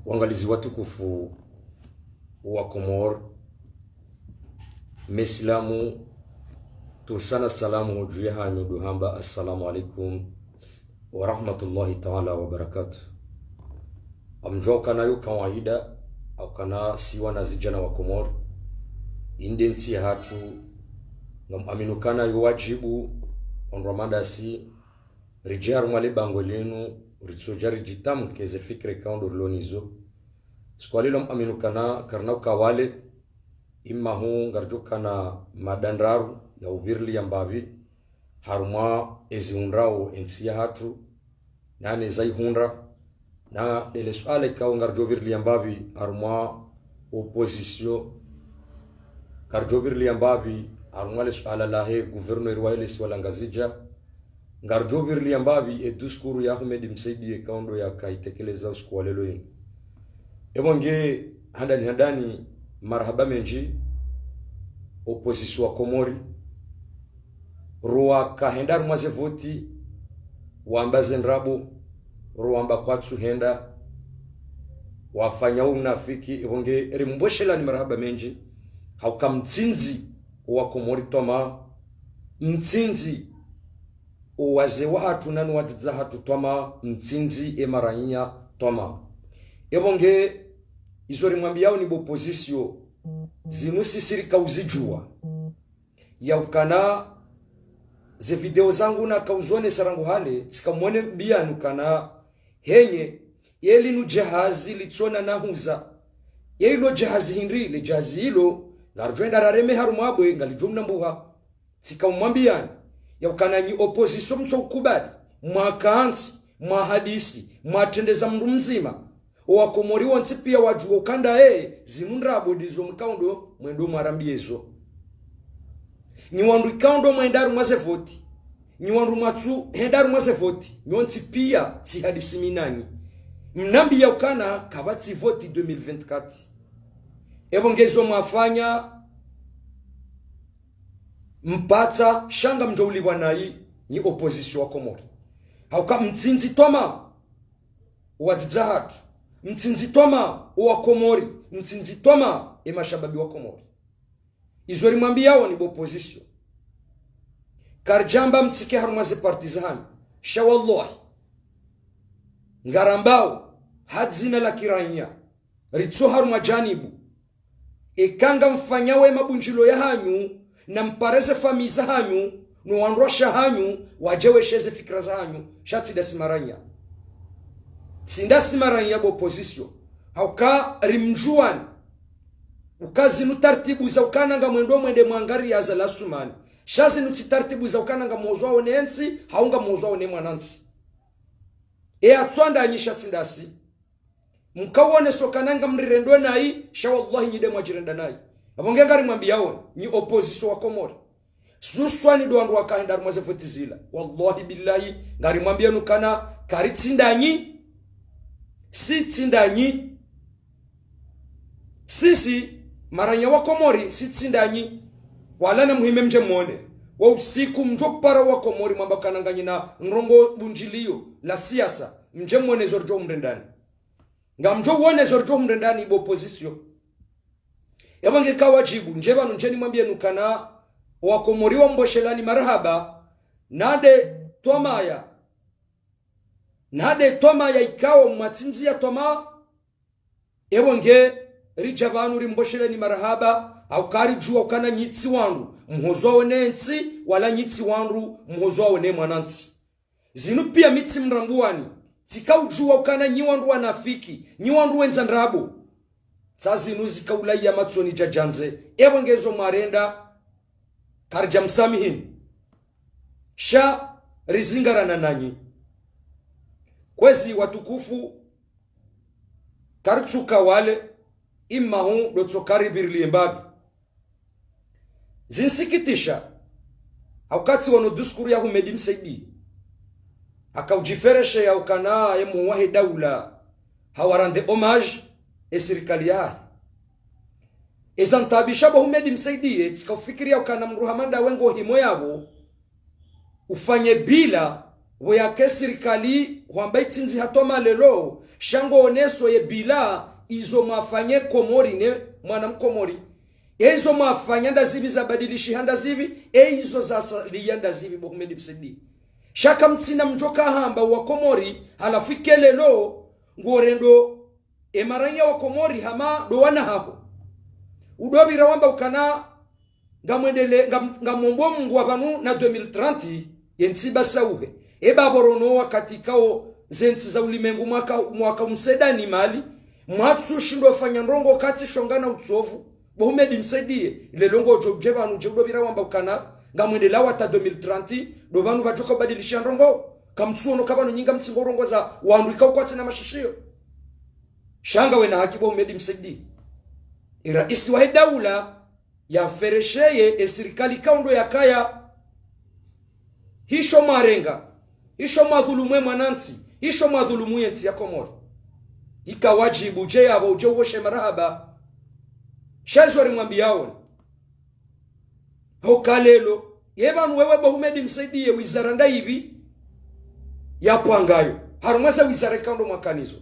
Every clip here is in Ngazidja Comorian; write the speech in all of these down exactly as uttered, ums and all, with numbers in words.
Wangalizi watukufu wa Komori, mesilamu, tusana salamu hodju yahanyu ndo hamba assalamu alaikum wa rahmatullahi ta'ala wa barakatuh. Ngamdjuwa ukana yo kawaida, ukana si wanazidjana wa Komori, inde ntsi yahatru, ngamwamini ukana yo wadjibu, ondro mandasi, ridje harumwa le bangwe linu, ritsodja ridjitamke ze fikira ikao ndo rilo nazo. Siku wa leo ngamwamini ukana karina uka wale, imahu ngaridjo kana mada ndraru ya upvirilia mbapvi, harumwa ezihundrao entsi yahatru, na ne zaihundra, na ndele suala ikao ngaridjo pvirilia mbapvi harumwa opposition, ngaridjo pvirilia mbapvi harumwa le suala lahe gouverneur wahe le isiwa la Ngazidja, ngaridjo pvirilia mbapvi e discours ya Ahmed Msaidie ikao ndo yakaitekeleza usiku wa leo inu. Epvo nge handani handani marahaba mendji, opposition wa Komori, ro waka henda harumwa ze voti, wamba ze ndrabo, ro wamba kwatsu henda, wafanya unafiki, epvo nge rimbweshelani marahaba mendji, hauka mtsindzi wa Komori twamaa, mtsindzi o wazee wahatru na no wadzadze wahatru twamaa, mtsindzi e marainya twamaa. Epvo nge izo rimwambiao nyi bo opposition, zinu sisi rika uzidjuwa. Ya ukana ze video zangu naka uzonesa rangu hale, tsika mwambiani ukana henye, ye linu djahazi litsona nahuza. Ye ilo djahazi hindri, le djahazi ilo, ngaridjo enda rareme harumwa bwe, ngalidjo mnambuha. Tsika umwambiani, ya ukana nyi opposition mtso ukubali, mwakantsi, mwahadisi, mwatrendeza mndru mdzima. Owakomori wontsi pia wadjuwa ukana ye, zinu ndrabo ndizo mkao ndo mwendo mwarambiya ezo. Nyi wandru ikao ndo mwenda harumwa ze voti, nyi wandru mwatsu henda harumwa ze voti, nyontsi pia tsihadisi mi nanyi. Mnambiya ukana kapvatsi voti deux mille vingt-quatre. Epvo nge zo mwafanya, mpatsa, sha ngamdjo ulipvwa nayi, nyi opposition wa Komori. Hauka mtsindzi twamaa o wadzadze wahatru, mtsindzi twamaa o wakomori, mtsindzi twamaa e mashababi wa Komori. Izo rimwambiao nyi bo opposition, karidjamba mtsike harumwa ze parti zahanyu. Sha wallahi, ngarambao ha dzina la kirainya, ritso harumwa janibu, eka ngamfanyao e mabundjilio yahanyu, na mpare ze famiyi zahanyu, no wandru washe wahanyu, wadje weshe ze fikira zahanyu, sha tsi ndasi marainya. Tsi ndasi marainya bo opposition. Hauka rimdjuwani. Uka zinu tartibu za ukana ngamwendo mwende mwangariya za lasumani. Sha zinu tsi tartibu za ukana ngamwozwao ne ntsi, hau ngamwozwao ne mwanantsi. E atswanda anyi sha tsi ndasi. Mkawone so kana ngamrirendwa nayi, sha wallahi nyi nde mwadjirenda nayi. Epvo nge ngarimwambiao, nyi opposition wa Komori. Suswani ndo wandru waka henda harumwa ze voti zila. Wallahi billahi, ngarimwambiani ukana karitsi ndanyi, sitsi ndanyi. Sisi, marainya wa Komori, sitsi ndanyi. Wala na muhime mdje mwone. Wo usiku mdjo para wa Komori mwamba ukana nganyina ndrongoo bundjilio la siasa. Mdje mwone zo ridjo humrendani. Ngamdjo wone zo ridjo humrendani bo opposition. Epvo nge ka wadjibu, ndje pvanu ndje nimwambieni ukana, owakomori wambweshelani marahaba, na nde twamaa ya, na nde twamaa ya ikao mwatsindziya twamaa. Epvo nge ridja pvanu rimbwesheleni marahaba, hauka ridjuwa ukana nyi tsi wandru mhozwao ne ntsi, wala nyi tsi wandru mhozwao ne mwanantsi. Zinu pia mi tsi mrambuwani, tsika udjuwa ukana nyi wandru wanafiki, nyi wandru wendza ndrabo. Sa zinu zika ulaya matsoni djadjandze, epvo nge zo mwarenda, karidja msamihini. Sha rizingarana nanyi. Kwezi watukufu, karitsuka wale, imahu ndo tso karipvirilie mbapvi. Zinsikitisha, hauka tsiwono discours ya Ahmed Msaidie. Haka udjiferesheya ukana ye mhuu wahe daula, hawa rendre hommage e sirikali yahahe. Eza ntaabisha bo Ahmed Msaidie, tsika ufikiriya ukana mndru hama ndawe ngo himo yapvo, ufanye bila Pvo yake sirikali hwamba itsindzi hatwa malelo, sha ngooneso ye bila izo mwafanye Komori ne mwana Mkomori. Ye izo mwafanya ndazipvi, zabadilishiha ndazipvi, ye izo zasaliya ndazipvi bo Houmed Msaidie. Sha kamtsina mdjo kahamba wa Komori, halafu ike lelo, ngorendo ye maranya wa Komori hama ndo wana haho. Udopvira wamba ukana ngamwendele, ngam-, ngamombo Mungu wa pvanu na deux mille trente, ye ntsi ibasauhe. Eba pvo rono wakati kao ze ntsi za ulimengu mwaka, mwaka umsedani mali, mwatsu shindo fanya ndrongo katsi shonga na utsovu, bo Houmed Msaidie, lelo ngodjo dje pvanu dje udopvira wamba ukana, ngamwendela wata deux mille trente, ndo pvanu pvadjoka ubadilisha ndrongo, kamtsuono ka pvanu nyi ngamtsingo rongoza wandru ikao kwatsina mashishio. Sha ngawe na haki bo Houmed Msaidie. Ye raisi wahe daula, ya mferesheye ye sirikali ikao ndo yakaya. Hisho mwarenga, hisho mwadhulumu ye mwanantsi, hisho mwadhulumu ye ntsi ya Komori. Ika wadjibu dje yapvo udje uwoshe marahaba. Sha izo rimwambiyao. Hoka lelo, ye pvanu wewe bo Houmed Msaidie wizara ndayipvi yapvangayo. Harumwa ze wizara ikao ndo mwakana izo.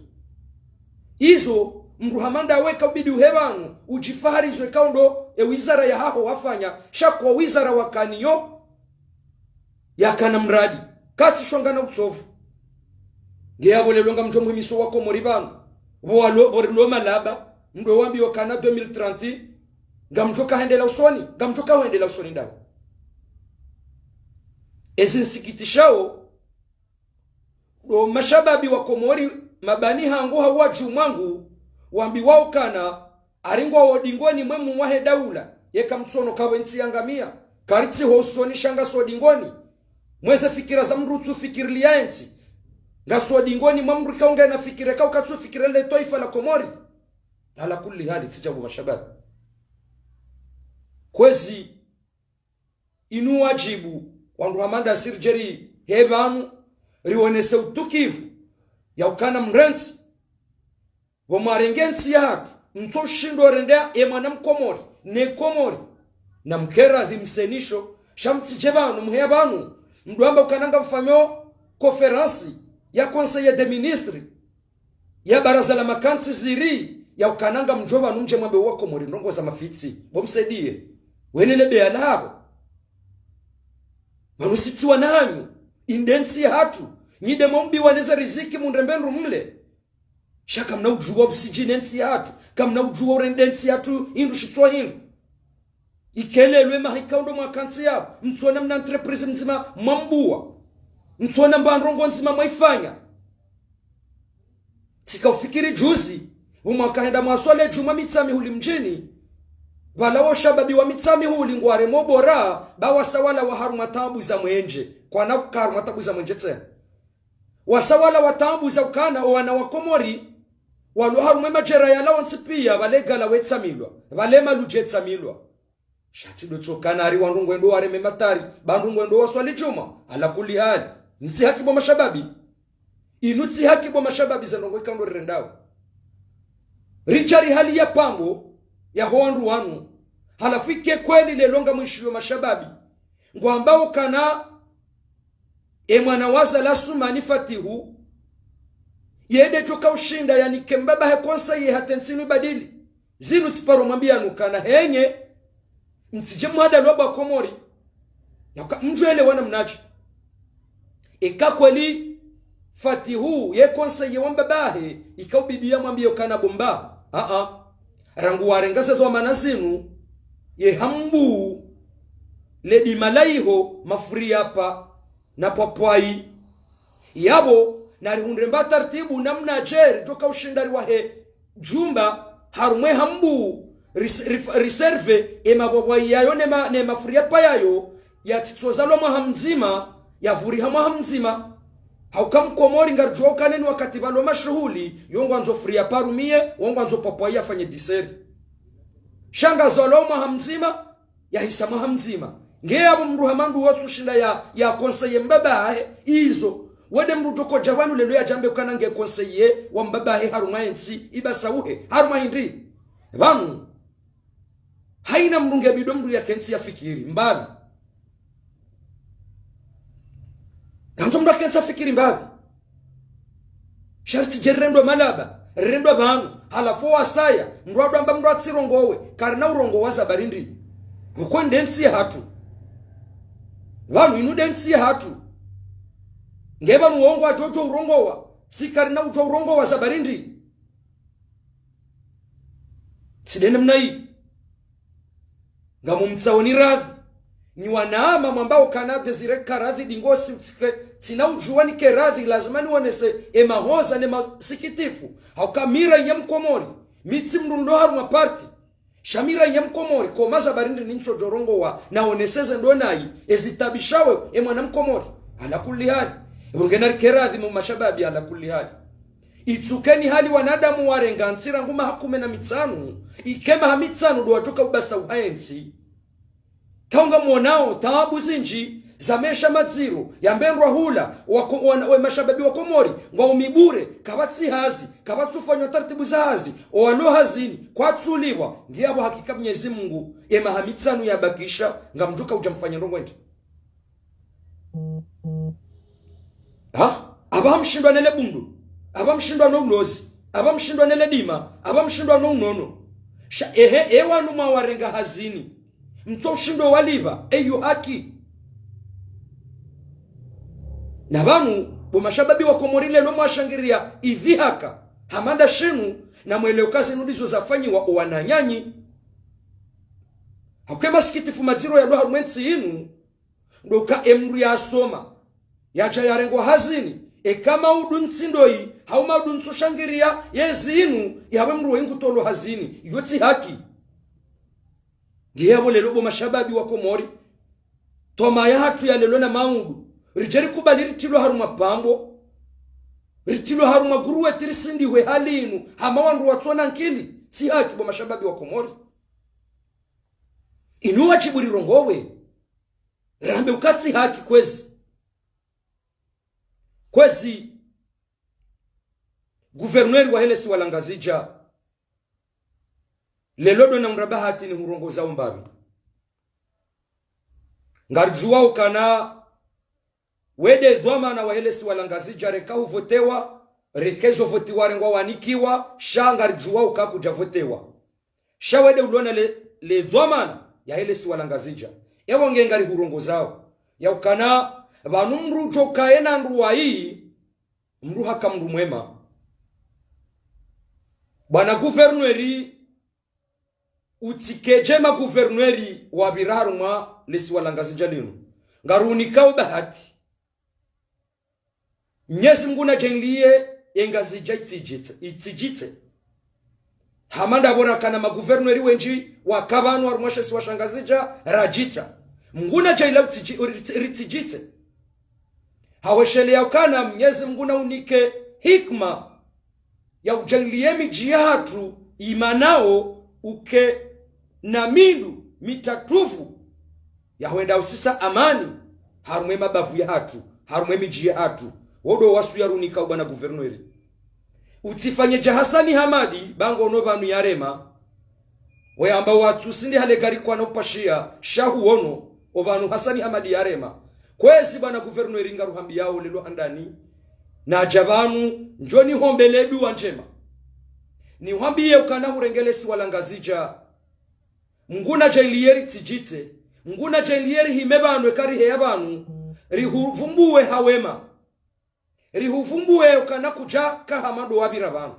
Izo, mdru hama ndawe kaubidi uhe pvanu, udjifahari izo ikao ndo, ye wizara yahaho wafanya, sha ko wizara wakanayo, yakana mradi. Katsi shonga na utsovu. Nge yapvo lelo ngamdjo muhimiso wa Komori pvanu. Pvo walo, pvo rilo malaba, mdru wambiwa ukana deux mille trente, ngamdjo kahendela usoni, ngamdjo kahendela usoni ndawo. Ezi nsikitishao, ndo mashababi wa Komori, mabani hangu hau wadju mwangu, wambiwao ukana, ari ngwao dingoni mwe mwahe daula, yeka mtsuono ka pvo ye ntsi yangamia, karitsi ho usoni sha ngaso dingoni. Mweze fikira za mdru utsu fikiriliya ye ntsi. Ngaso dingoni mwa mdru ikao ngena fikira ikao katsu fikira le twaifa la Komori. Ala kulli hali tsi djabu mashababi. Kwezi inu wadjibu, wandru hama ndasi ridje rihe pvanu, rionese utukivu, ya ukana mrentsi, pvo mwarenge ntsi yahatru, mtso shindo rendea ye mwana Mkomori, ne Komori, na mkera dhimsenisho, sha mtsidje pvanu, mheya pvanu, mdru wamba ukana ngamfanyo conférence ya Conseil des ministres, ya baraza la makantsi ziri, ya ukana ngamdjo pvanu mdje mwambe wa Komori ndrongo za mafitsi. Bo Msaidie, wenele beya lapvo. Pvanu si tsi wana hanyu, inde ntsi yahatru, nyi nde mwambiwa neze riziki mundre mbe ndru mle. Sha kamna udjuwa usidjine ntsi yahatru, kamna udjuwa urende ntsi yahatru, hindru shitswa hindru. Ike lelo ye maha ikao ndo mwakantsi yapvo, mtsuona mna entreprise mdzima mwambuwa. Mtsuona mba ndrongo ndzima mwaifanya. Tsika ufikiri juzi, pvo mwakahenda mwaswali djumwa Mitsamihuli mdjini, pvala wo shababi wa Mitsamihuli ngwaremo bora, ba wasa wala wa harumwa taabu za mwenje, kwana kuka harumwa taabu za mwenje tsena. Wasa wala wa taabu za ukana, o wana wa Komori, walo harumwa ye madjera yala wontsi piya, pvale gala wetsamilwa, pvale maludje tsamilwa. Sha tsi ndo tsoka nari wandru ngwendo wareme matari, ba wandru ngwendo waswali djumwa, ala kulli hali. Ntsi haki bo mashababi. Inu tsi haki bo mashababi ze ndrongo ikao ndo rirendao. Ridja rihali ya pango, yaho wandru wanu. Halafu ike kweli lelo ngamwishiyo mashababi. Ngwambao ukana, ye mwana wa Azali Assoumani Fatihu, ye nde djoka ushinda yanike mbabahe conseil hata ye ntsi inu ibadili. Zinu tsiparo mwambiya nyi ukana henye, mtsidje mwahadalwa bo wa Komori. Ya uka mdjuelewa namnadje. Eka kweli Fatihu, ye conseiller wa mbabahe, ika ubidi yamwambiye ukana bo mbaba. Aa. Rangu warenga ze dhwamana zinu, ye hambu, le dima la iho, mafuriyapa, na pwapwayi. Yapvo, narihundre mba taratibu namnadje ridjoka ushinda riwahe djumba, harumwa ye hambu, ris-, rif-, réserve, ye mapwapwayi yayo ne ma-, ne mafuriyapa yayo, yatsitsozalwa mwaha mdzima, yavuriha mwaha mdzima. Ha uka Mkomori ngaridjuwa ukana eni wakati pvalo mashuhuli, yo ngwandzo furiyapa yarumiye, wo ngwandzo pwapwayi yafanye diseri. Sha ngazalwa mwaha mdzima, yahisa mwaha mdzima. Nge yapvo mdru hama nduwo tsu shinda ya, ya conseiller mbabahe, izo. Wende mdru djoko dja pvanu lelo yadjambe ukana nge conseiller wa mbabahe harumwa ye ntsi, ibasauhe, harumwa hindri. Pvanu, hayina mdru nge bidi mdru yakentsi yafikiri, mbali. Kandzo mdru ake Ntsafikiri mbapvi. Sha ritsidje rirendwa malaba, rirendwa pvanu, halafu wasaya, mndru wadjo amba mndru atsirongowe, karina urongowa za barindi. Uko nde ntsi yahatru. Pvanu inu nde ntsi yahatru. Nge pvanu wongo wadjo urongowa, si karina udjo urongowa za barindi. Tsi nde namna yi. Ngamumtsaoni radhi. Nyi wanama mwambao ukana Désiré ka radhi dingosi utsike, tsina udjuwa nike radhi, lazima nionese emahoza ne masikitifu. Hauka mi raia mkomori, mi tsi mndru ndo harumwa parti. Sha mi raia mkomori, koma za barindi nintsodjo rongowa, naonese ze ndo nayi, ezitabishawo emwana mkomori. Ala kulli hali. Ebonge narike radhi mwa mashababi ala kulli hali. Itsukeni hali wanadamu warenga ntsi rangu maha kume na mitsanu, ike maha mitsanu ndo wadjoka ubasa uhaentsi. Kaunga mwonao, taabu zindji, za maesha madziro, yambendwa hula, wako-, wana-, we mashababi wa Komori, ngwao mibure, kapvatsi hazi, kapvatsi ufanywa taratibu za hazi, owalo hazini, kwatsulipvwa, ngiyapvo hakika Mnyezi Mungu, emaha mitsanu yabakisha, ngamdjoka udja mfanye ndrongoo ndri. Ha? Apvaha mshindwa nele bundu. Apvaha mshindwa no ulozi. Apvaha mshindwa nele dima. Apvaha mshindwa no unono. Sha, ehe, ewanu mwawarenga hazini. Mtso ushindwa walipva. Eyo haki. Na pvanu, bo mashababi wa Komori lelo mwashangiriya idhihaka. Hama nda shinu, na mwelewe uka zinu ndizo zafanyiwa owananyanyu. Hauka emasikitifu madziro yalo harumwa entsi yinu, ndo uka emndru yasoma, yadja yarengwa hazini, eka maudu ntsi ndoyi, hau maudu ntsu shangiriya, yezi yinu, yawe mndru woyi ngutolwa hazini, iyo tsi haki. Ngiyapvo lelo bo mashababi wa Komori, twamaya yahatru ya lelo na maudu, ridje rikubali ritrilwa harumwa pambo, ritrilwa harumwa guruwe tirisindihwe hali inu, hama wandru watsona nkili, tsi haki bo mashababi wa Komori. Inu wadjibu rirongowe. Rambe uka tsi haki kwezi. Kwezi, guverneri wahe lesiwa la Ngazidja, lelo ndo na mraba hati ni hurongoza umbapvi. Ngaridjuwa ukana, we nde dhwamana wahe lesiwa la Ngazidja reka huvotewa, reka ezo votiwa rengwa wanikiwa, sha ngaridjuwa uka kudja votewa. Sha we nde ulona le, le dhwamana yahe lesiwa la Ngazidja. Ewo nge ngarihurongozao. Ya ukana, pvanu mndru udjo kaye na ndruwayi, mndru haka mndru mwema. Bwana guverneri, utsike dje maguverneri wapvira harumwa lesiwa la Ngazidja linu. Ngaruhunikao bahati. Mnyezi Mungu nadjaliye ye Ngazidja itsidjitse, itsidjitse. Hama ndapvo rakana maguverneri wendji waka pvanu harumwa she isiwa sha Ngazidja radjitsa. Mungu nadjaliye utsidji-, ritsi-, ritsidjitse. Haweshelea ukana Mnyezi Mungu naunike hikima ya udjaliye midji yahatru imanao uke na mindru mitratufu ya hwenda usisa amani harumwa emabavu yahatru, harumwa emidji yahatru. Wo ndo wasiya ruhunikao bwana guverneri. Utsifanye dja Hasani Hamadi, ba ngo ono pvanu yarema. Weyamba watsu sindi hale gari kwana upashiya, sha huono, opvanu Hasani Hamadi yarema. Kwezi bwana guverneri ngaruhambiyao lelo handani. Nadja pvanu, ndjo nihombele duwa ndjema. Nihuhambiye ukana hurenge lesiwa la Ngazidja. Mungu nadjaliye ritsidjitse. Mungu nadjaliye rihime pvanu eka riheya pvanu. Rihuvumbuwe ha wema. Rihuvumbuwe ukana kudja ka hama ndo wapvira pvanu.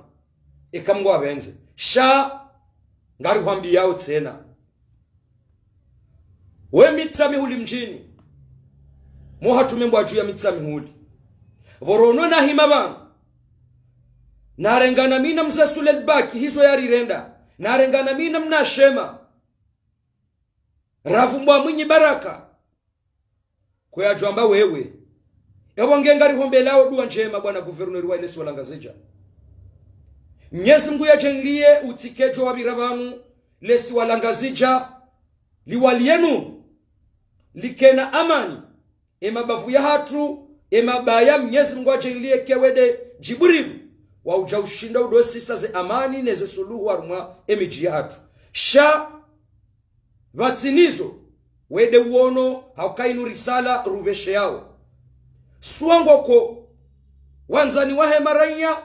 Eka Mungu apvendze. Sha, ngarihwambiyao tsena. We Mitsamihuli mdjini. Mo hatrume mbwa dju ya Mitsamihuli. Pvorono nahima pvanu. Narengana mi na mze Sule Lbaki hizo yarirenda. Narengana mi na mna Shema. Ravumbwa Mwinyi Baraka. Kwe yadjwamba wewe. Ewo nge ngarihombelao duwa ndjema bwana guverneri wahe lesiwa la Ngazidja. Mnyezi Mungu yadjaliye utsike djo wapvira pvanu lesiwa la Ngazidja liwaliye nuru. Like na amani. Emabavu yahatru, emabaya Mnyezi Mungu yadjaliye ke we nde Djibrilu. Wa udja ushinda udo sisa ze amani neze suluhu harumwa emidji yahatru. Sha pvatsina izo, we nde uono, hauka inu risala rupvesheyao. Suwa ngoko wandzani wahe maraiya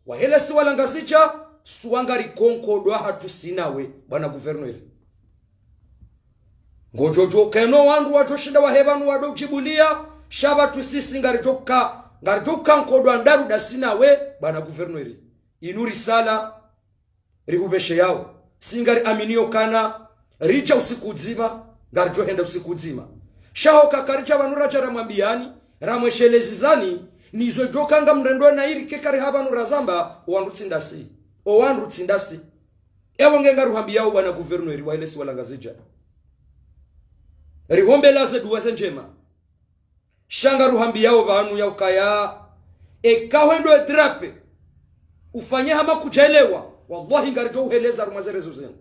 wahe lesiwa la Ngazidja, suwa ngari konkodwa hatru si nawe, bwana gouverneur. Ngodjo djo keno wandru wadjo shinda wahe pvanu wado djibuliya, sha pvatru sisi ngaridjo ka, ngaridjo ka nkodwa ndraru nda si nawe, bwana gouverneur. Inu risala rihupvesheyao. Si ngari aminiyo kana ridja usiku udzima, ngaridjo henda usiku udzima. Sha hoka karidja pvanu radja ramwambiyani, ramweshelezizani, nizo djo ka ngamrendo na iri ke kari ha pvanu razamba, o wandru tsi ndasi. O wandru tsi ndasi. Ewo nge ngaruhambiyao bwana gouverneur wahe lesiwa la Ngazidja. Rihombelaze duwa ze ndjema. Sha ngaruhambiyao pvanu ya ukaya, eka hwendo edrape, ufanye hama kudjaelewa, wallahi ngaridjo uheleza harumwa ze réseaux zinu.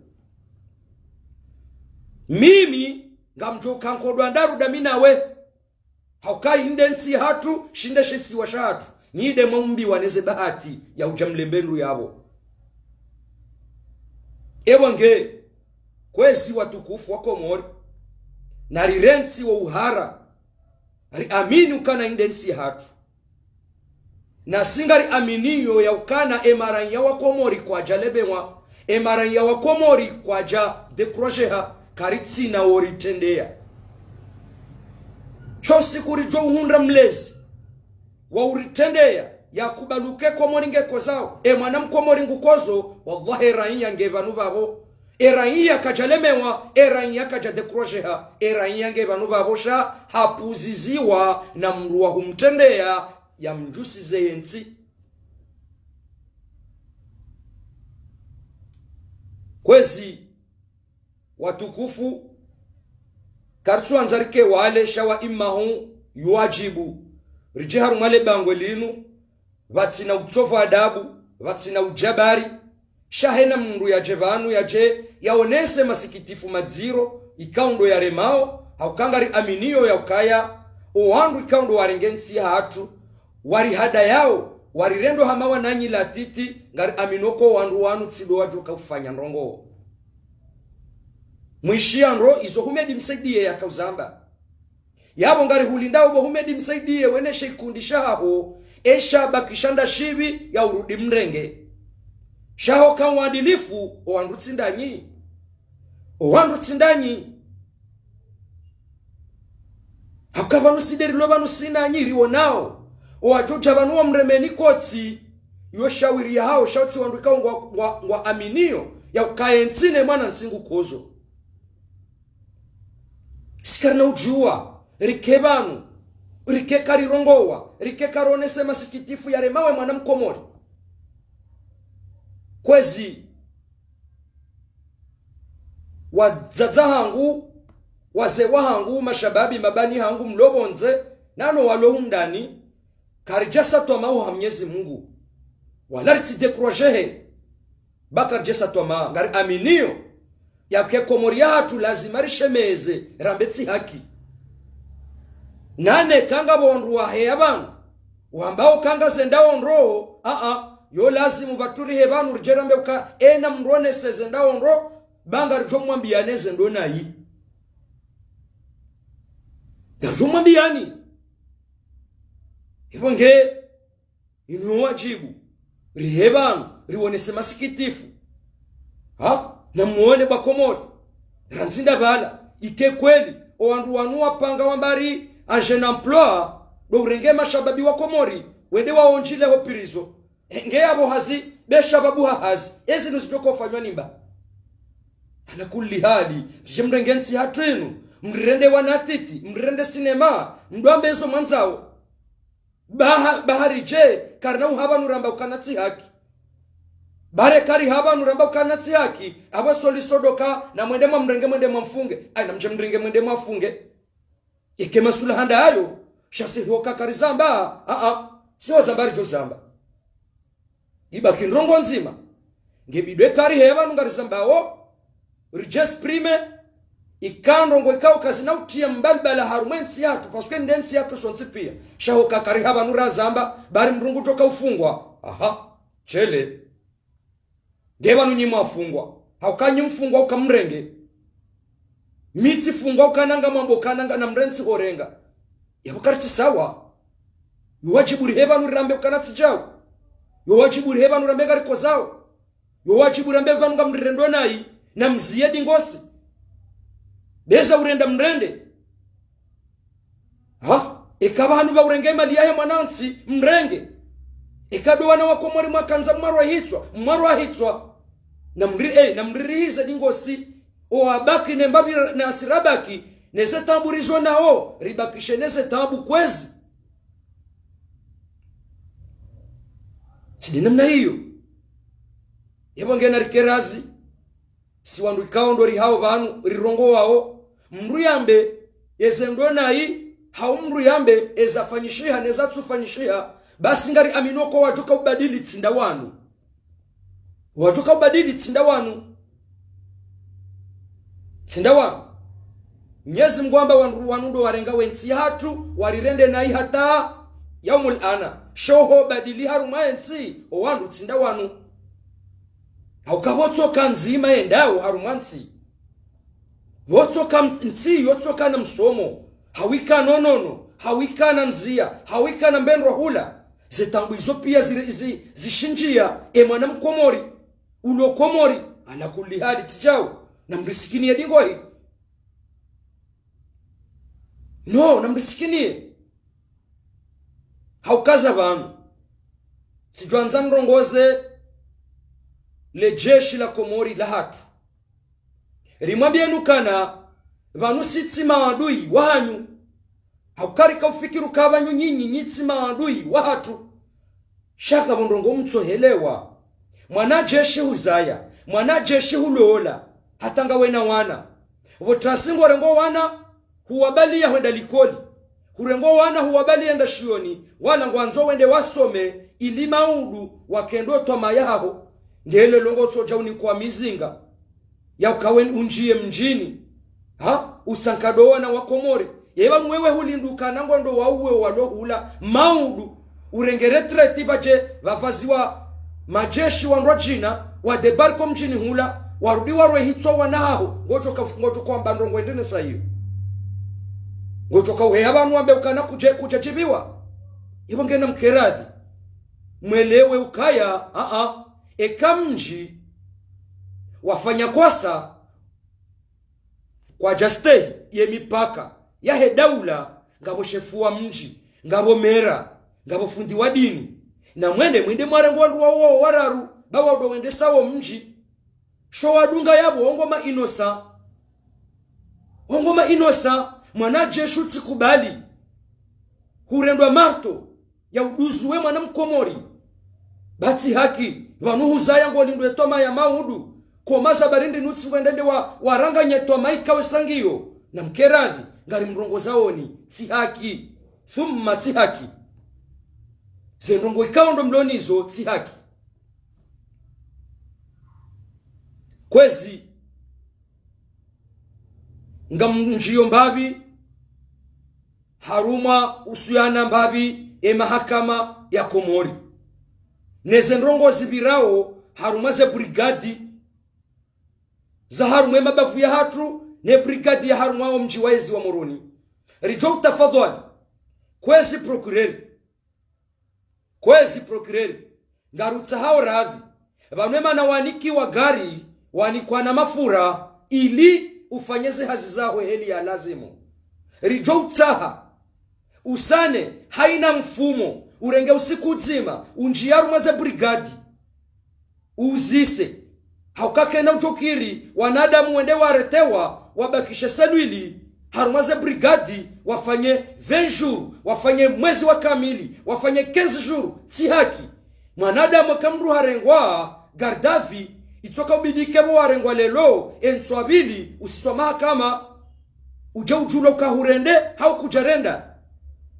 Mimi, ngamdjo ka nkodwa ndraru nda mi nawe. Hauka inde ntsi hatru, shinde shisiwa shahatru. Nyi nde mwaumbiwa neze bahati ya udja mlembe ndru yapvo. Ewa nge, kwezi watukufu wa Komori, na rirentsi wo uhara, riamini ukana inde ntsi hatru. Na si ngari aminiyo ya ukana e maraiya wa Komori kwadja lemewa, e maraiya wa Komori kwadja décourager ha, karitsina wo ritrendeya. Sho siku ridjo uhundra mlezi wa uritrendeya, ya kubaluke Komori nge kozao, e mwana mkomori ngu kozo, wallahi e raiya nge pvanu pvapvo. E raiya kadja lemewa, e raiya kadja décourager ha, e raiya nge pvanu pvapvo sha, hapuziziwa na mndru wa humtrendeya, ya mdjusize ye ntsi. Kwezi, watukufu, karitsuandza rike wale sha wa imahu yuwajibu. Ridje harumwa le bangwe linu, pvatsina utsovu adabu, pvatsina ujabari, sha hena mndru yadje pvanu yadje, yaonese masikitifu madziro, ikao ndo yaremao, hauka ngari aminiyo ya ukaya, o wandru ikao ndo warenge ntsi hatru, warihadayao, warirendo hama wananyi latiti, ngari aminio ko wandru wanu tsi ndo wadjo ka ufanya ndrongoo. Mwishiya ndro izo Humedi Msaidiye yaka uzamba. Yapvo ngari hulindao bo Humedi Msaidiye weneshe ikundi shahaho, esha bakisha nda shipvi ya urudi mrenge. Sha hoka uadilifu, o wandru tsi ndanyi. O wandru tsi ndanyi. Hauka pvanu si nde rilo pvanu si nanyi riwonao. O wadjo dja pvanu wamremeni kotsi, iyo shawiri yahao, sha utsi wandru ikao ngwa, ngwa, ngwa aminiyo, ya ukaya e ntsi ne mwana ntsi ngu kozo. Si karina udjuwa, rike pvanu, rike karirongowa, rike karonese masikitifu yaremao e mwana mkomori. Kwezi, wadzadze wahangu, wazee wahangu, mashababi, mabani hangu, mlo pvondze, nano walo hundani, karidjasatwa mahu ha Mnyezi Mungu. Wala ritsi décourager he. Ba karidjasatwa mahu, ngari aminiyo. Ya ke Komori yahatru lazima rishemeze, rambe tsi haki. Nane kanga pvo wandru waheya pvanu, wambao kanga zenda ondro, a-a, yo lazimu pvatsu rihe pvanu ridje rambe uka ena mndru onese zenda ondro, ba ngaridjo mwambiya ne zendo nayi. Ngaridjo mwambiyani. Ipvo nge, inu yo wajibu. Rihe pvanu, riwonese masikitifu. Ha? Na muone ba Komori. Randzi nda pvala. Ike kweli, o wandru wanu wapanga wamba ri, un jeune emploi, ndo urenge mashababi wa Komori, wende waondjile ho prison. Nge yapvo hazi, be shababu ha hazi. Ezi nuzidjo ka ufanywa ni mba. Ala kulli hali, ridje mrenge ntsi hatru inu, mrirende wanatiti, mrirende sinema, mdwambe ezo mwandzao. Baha, baha ridje, karina uha pvanu ramba ukana tsi haki. Ba re kariha pvanu ramba ukana tsi haki, apvo solution ndo ka, na mwende mwamrenge mwende mwamfunge. Ayi, na mdje mrenge mwende mwafunge. Ike maswala handa hayo, sha si hoka karizamba, a-a, si wazamba ridjo zamba. Ibaki ndrongo ndzima. Nge bidwe karihe pvanu ngarizambao, ridje exprimer, ika ndrongo ikao kazina utriya mbalbala harumwa e ntsi yatru, parce que nde ntsi yatru sontsi piya. Sha hoka kariha pvanu razamba, ba ri mndru ngudjo ka ufungwa. Aha, shele. Nge pvanu nyi mwafungwa. Hauka nyi mfungwa uka mrenge. Mi tsifungwa uka nanga mwambo uka nanga na mrentsi horenga. Yapvo karitsi sawa. Yo wadjibu rihe pvanu rirambe ukana tsi djau. Yo wadjibu rihe pvanu rirambe ngarikozao. Yo wadjibu rirambe pvanu ngamrirendo nayi, namziye dingosi. Beza urenda mrende. Ha? Eka pvahanu pva urenge mali yahe mwanantsi, mrenge. Eka ndo wana wa Komori mwakandza mwarwa hitswa, mwarwa hitswa. Namri-, eh, namririhize dingosi. O wabaki ne mbapvi nasi rabaki, neze taabu rizo nao, ribakishe neze taabu kwezi. Tsi nde namna iyo. Yebo ngena rikerazi. Si wandru ikao ndo rihao pvanu, rirongowao. Mndru yambe, eze ndo nayi, hau mndru yambe, eza fanyishiha, neza tsu fanyishiha. Basi ngari amini ko wadjoka ubadili tsi nda wanu. Wadjoka ubadili tsi nda wanu. Tsi nda wanu. Mnyezi Mngu amba wandru wanu ndo warenga we ntsi hatru, warirende nayi hata yaumul ana. Sho ho badili harumwa ye ntsi, o wandru tsi nda wanu. Hauka pvotsoka ndzima yendao harumwa ntsi. Pvotsoka mt-, ntsi yotsoka na msomo. Hawika nonono, hawika na ndzia, hawika na mbendrwa hula. Ze taabu izo pia zi-, zi-, zishindjia, e mwana mkomori. Ulo Komori, ala kulli hali tsi djau. Namrisikiniye dingohi. No, namrisikiniye. Haukaza pvanu. Tsidjwandza nrongoze le jeshi la Komori la hatru. Rimwambiyeni ukana, pvanu si tsi maadui wahanyu. Hauka rika ufikiri uka pvanu nyinyi nyi tsi maadui wahatru. Sha kapvo ndrongo mtsohelewa. Mwanajeshi huzaya, mwanajeshi hulola, hata ngawe na wana. Pvo tasi ngorengo wana, huwabaliya hwenda likoli. Hurengo wana huwabaliya hwenda shioni, wala ngwandzo wende wasome, ili maudu wakendo twamaya haho. Ngelelo ngotsodja unikwa mizinga. Ya ukawe undjiye mdjini. Ha? Usankado wana wa Komori. Yeba mwewe hulinduka na ngondo wa uwe walo hula. Maudu. Urenge retraite pvadje pvapvaziwa majeshi wandru wa djina, wa débarquer mdjini hula, warudi warwe hitswa wana haho, ngodjoka, ngodjoka wamba ndrongo ende nesa iyo. Ngodjoka uheya pvanu wambe ukana kudje, kudje djibiwa. Ibo ngena mkeradhi. Mwelewe ukaya, a, a, eka mdji wafanya kosa, kwadja stehi ye mipaka yahe daula, ngapvo shefu wa mdji, ngapvo mera, ngapvo fundi wa dini. Na mwende, mwende mwarenge wandru wawo wararu, ba wandru wendesa wo mdji. Sho wadunga yapvo, wo ngo ma innocent. Wo ngo ma innocent, mwanajeshi utsikubali hurendwa marto ya uduzu we mwana mkomori. Ba tsi haki, pvanu huzaya ngolindwe twamaya maudu. Koma za barindi nutsi ngwendende wa, waranganye twamaya ikawe sangiyo. Na mkeradhi, ngari mrongozaoni, tsi haki. Thumma tsi haki. Ze ndrongo ikao ndo mlonizo, tsi haki. Kwezi, ngamdjiyo mbapvi, harumwa usuyana mbapvi e mahakama ya Komori. Neze ndrongo zipvirao harumwa ze brigade za harumwa e mabavu ya hatru, ne brigade ya harumwa o mdji wa ezi wa Moroni. Ridjo utafadhwali, kwezi procureur. Kwezi procureur, ngarutsahao radhi. Pvanu emana wanikiwa gari, wanikwa na mafura, ili ufanye ze hazi zaho heli ya lazimu. Ridjo utsaha, usane, haina mfumo, urenge usiku udzima, undjiye harumwa ze brigade. Uzise. Hauka kena udjokiri, wanadamu wende waretewa, wabakishe selwili, harumwa ze brigade, wafanye vingt jours, wafanye mwezi wa kamili, wafanye quinze jours, tsi haki. Mwanadamu eka mndru harengwa, garde à vue, itsoka ubidi ke pvo warengwa lelo, entswa pvili, usiswa mahakama. Udje udjulwa uka hurende, hau kudjarenda.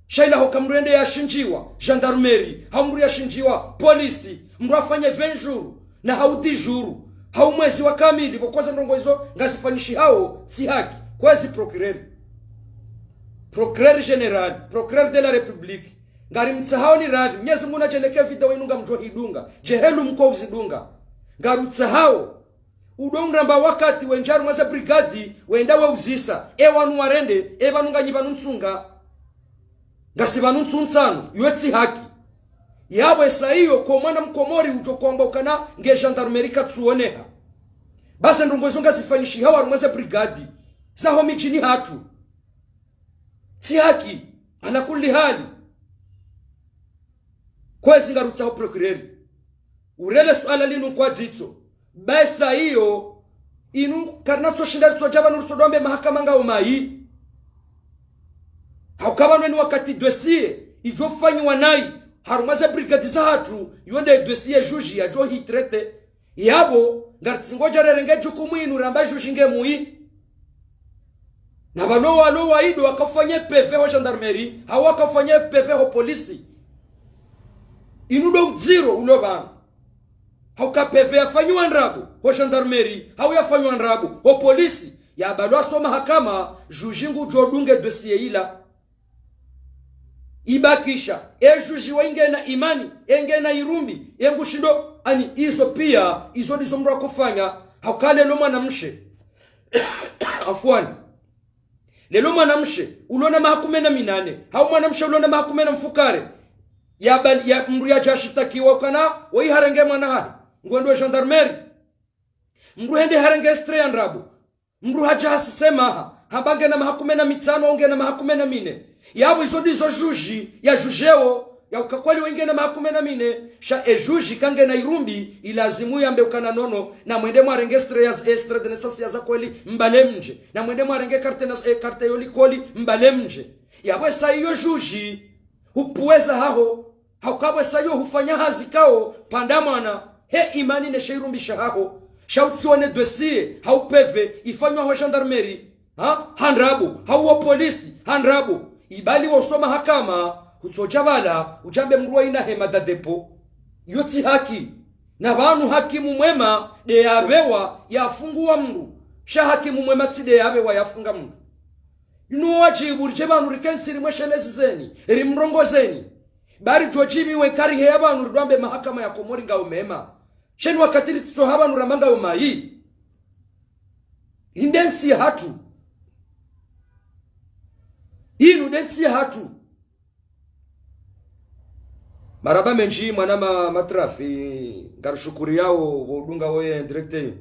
Sha ila hoka mndru ende yashindjiwa, gendarmerie, hau mndru yashindjiwa, polisi, mndru afanye vingt jours, na hau dix jours, hau mwezi wa kamili, pvo koza ndrongo izo ngazifanyishihao, tsi haki, kwezi procureur. Procureur général, procureur de la République, ngarimtsahaoni radhi, Mnyezi Mngu nadjeleke video inu ngamdjo hidunga, djehelu mko uzidunga. Ngarutsahao, udo mramba wakati wendja harumwa ze brigade, wenda we uzisa, e wanu warende, e pvanu nganyi pvanu ntsunga. Ngasi pvanu ntsu ntsanu, iyo tsi haki. Yapvo esa iyo ko mwana mkomori udjo hwamba ukana nge gendarmerie katsuoneha. Basi ndrongoo izo ngazifanyishiha harumwa ze brigade zaho midjini hatru. Tsi haki, ala kulli hali. Kwezi ngarutsaho procureur urele suala linu kwa dzitso. Basi iyo, inu karina tsoshinda ritsodja pvanu ritsodjo wambe mahakama ngayo mayi. Hauka pvanu eni wakati dossier idjo fanyiwa nayi harumwa ze brigade zahatru, iyo nde dossier juge yadjo hi traité. Yapvo, ngaritsingodja rerenge djukumu inu ramba juge nge mwi. Na pvalo walo wayido wakafanya PV ho gendarmerie, hau wakafanya PV ho polisi. Inu ndo udziro ulo pvanu. Hauka PV yafanyiwa ndrabo ho gendarmerie, hau yafanyiwa ndrabo ho polisi, yapvalwa so mahakama, juge ngudjo dunge dossier ila. Ibakisha, e juge wa ingena imani, engena irumbi, engushindo, ani izo pia, izo ndizo mndru akofanya, hauka lelo mwanamshe. Afwani. Lelo mwanamshe, ulona maha kume na minane, hau mwanamshe ulona maha kume na mfukare, ya bal-, ya mndru yadja shitakiwa ukana, woyiharenge mwana hahe, ngwendo gendarmerie. Mndru hende harenge extrait ya ndrabo. Mndru hadja hasisema ha, hamba ngena maha kume na mitsanu, au ngena maha kume na mine. Yapvo izo ndizo juge, ya jugeo, ya uka kweli wa ingena maha kume na mine, sha e juge kangena irumbi, ilazimu yambe ukana nono, na mwende mwarenge extrait ya, extrait de naissance ya za kweli, mbale mdje. Na mwende mwarenge carte na, e carte yo likoli, mbale mdje. Yapvo esa iyo juge, hupvuweza haho, hauka pvo esa iyo hufanya hazi kao, pvanda mwana, he imani ne she irumbi shahaho, sha utsione dossier, hau PV, ifanywa ho gendarmerie, ha? Ha ndrabo, hau ho polisi, ha ndrabo. Ibali wo so mahakama, hutsodja pvala, udjambe mndru wa ina he mandat de dépôt. Iyo tsi haki. Na pvanu hakimu mwema, nde yapvewa, yafunguwa mndru. Sha hakimu mwema tsi nde yapvewa yafunga mndru. Inu wadjibu ridje pvanu rikentsi rimweshelezizeni, rimrongozeni. Bari djodjibiwe kari heya pvanu ridjwambe mahakama ya Komori ngayo mema. Sha eni wakati ritsitsoha pvanu ramba ngayo mayi. Inde ntsi yahatru. Inu nde ntsi yahatru. Marahaba mendji mwana ma, matrafi, ngarishukuriyao, wo udunga woye direct.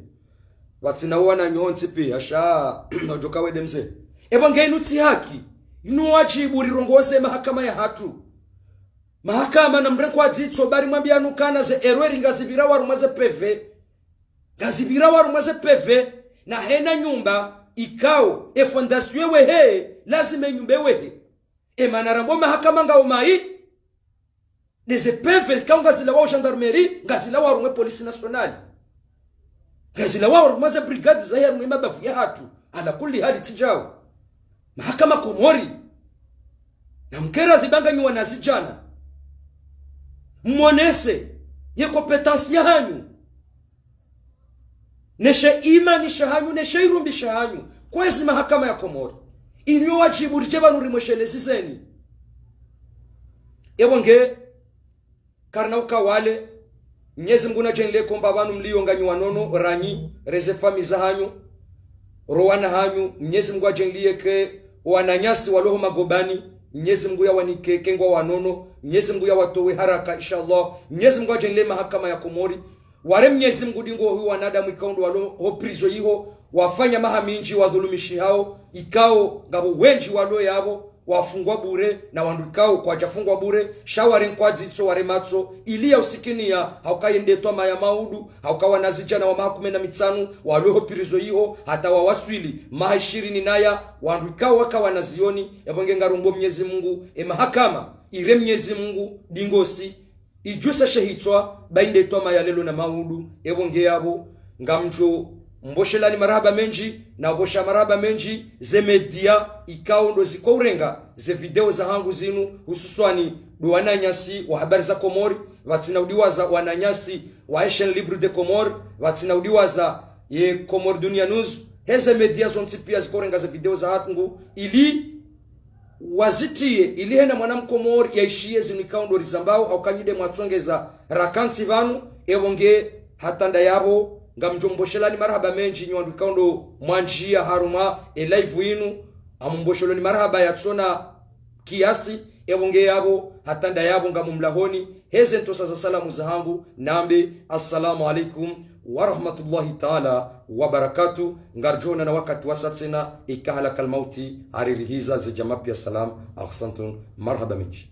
Pvatsina uwana nyontsi pia, sha, nodjoka wende mze. Epvo nge inu tsi haki, inu wadjibu rirongoze mahakama yahatru. Mahakama na mrenge kwa dzitso bari mwambianu kana ze erreur ngazipvira harumwa ze PV. Ngazipvira harumwa ze PV, na hena nyumba, ikao, e fondation wehe, lazima e nyumba wehe. E mana rambo mahakama ngayo mayi, nde ze PV ikao ngazilawa ho gendarmerie, ngazilawa harumwa e police nationale. Ngazilawa harumwa ze brigade zahe harumwa e mabavu yahatru, ala kulli hali tsi djao. Mahakama Komori. Na mkera dhibanga nyi wanazidjana. Mmonese, ye compétence yahanyu. Ne she imani shahanyu, ne she irumbi shahanyu. Kwezi mahakama ya Komori. Inu yo wadjibu ridje pvanu rimweshelezizeni. Epvo nge, karina uka wale, Mnyezi Mngu nadjaanlie komba pvanu mliyo nganyi wanono, ranyi, reze famiyi zahanyu, ro wana hanyu, Mnyezi Mngu adjaanlie ke wananyasi walo ho magobani, Mnyezi Mngu yawanike ke ngwa wanono, Mnyezi Mngu yawatowe haraka, inshallah, Mnyezi Mngu adjaanlie mahakama ya Komori, ware Mnyezi Mngu dingo hu wanadamu ikao ndo walo ho prison iho, wafanya maha mindji wadhulumishihao, ikao ngapvo wendji walo yapvo, wafungwa bure, na wandru ikao kwadjafungwa bure, sha ware nkwa dzitso, ware matso, ili ya usikiniya, hauka yende twamaya maudu, hauka wanazidjana wa maha kume na mitsanu, walo ho prison iho, hata wawaswili maha ishirini naya, wandru ikao waka wanazioni, epvo nge ngarombo Mnyezi Mngu, e mahakama, ire Mnyezi Mngu, dingosi, idjuse she hitswa, ba inde twamaya lelo na maudu, epvo nge yapvo, ngamdjo mboshelani marahaba mendji, na mbosha marahaba mendji, ze média, ikao ndo ziko urenga, ze video zahangu zinu, hususwani, ndo wananyasi, wa Habari za Komori, pvatsina udiwaza wananyasi, wa Chaîne Libre de Comores, pvatsina udiwaza, ye Comores Dunia News, heze média zontsi pia ziko urenga ze video zahangu, ili, wazitiye, ili hena mwana mkomori yaishiye zinu ikao ndo rizambao, hauka nyi nde mwatsongeza rakantsi pvanu, epvo nge hata nda yapvo, ngamdjo mboshelani marahaba mendji nyi wandru ikao ndo mwandjiya harumwa e live inu, amumbosheloni marahaba yatsona kiasi, Ewo nge yapvo, hata ndayapvo ngamumlahoni, heze ntrosa za salamu zahangu, nambe, assalamu alaikum wa rahmatullahi taala wa barakatuh. Ngaridjoonana wakati wasa tsena, ika halaka almauti, haririhiza ze djama pia salam, ahsantum, marhaba mindji.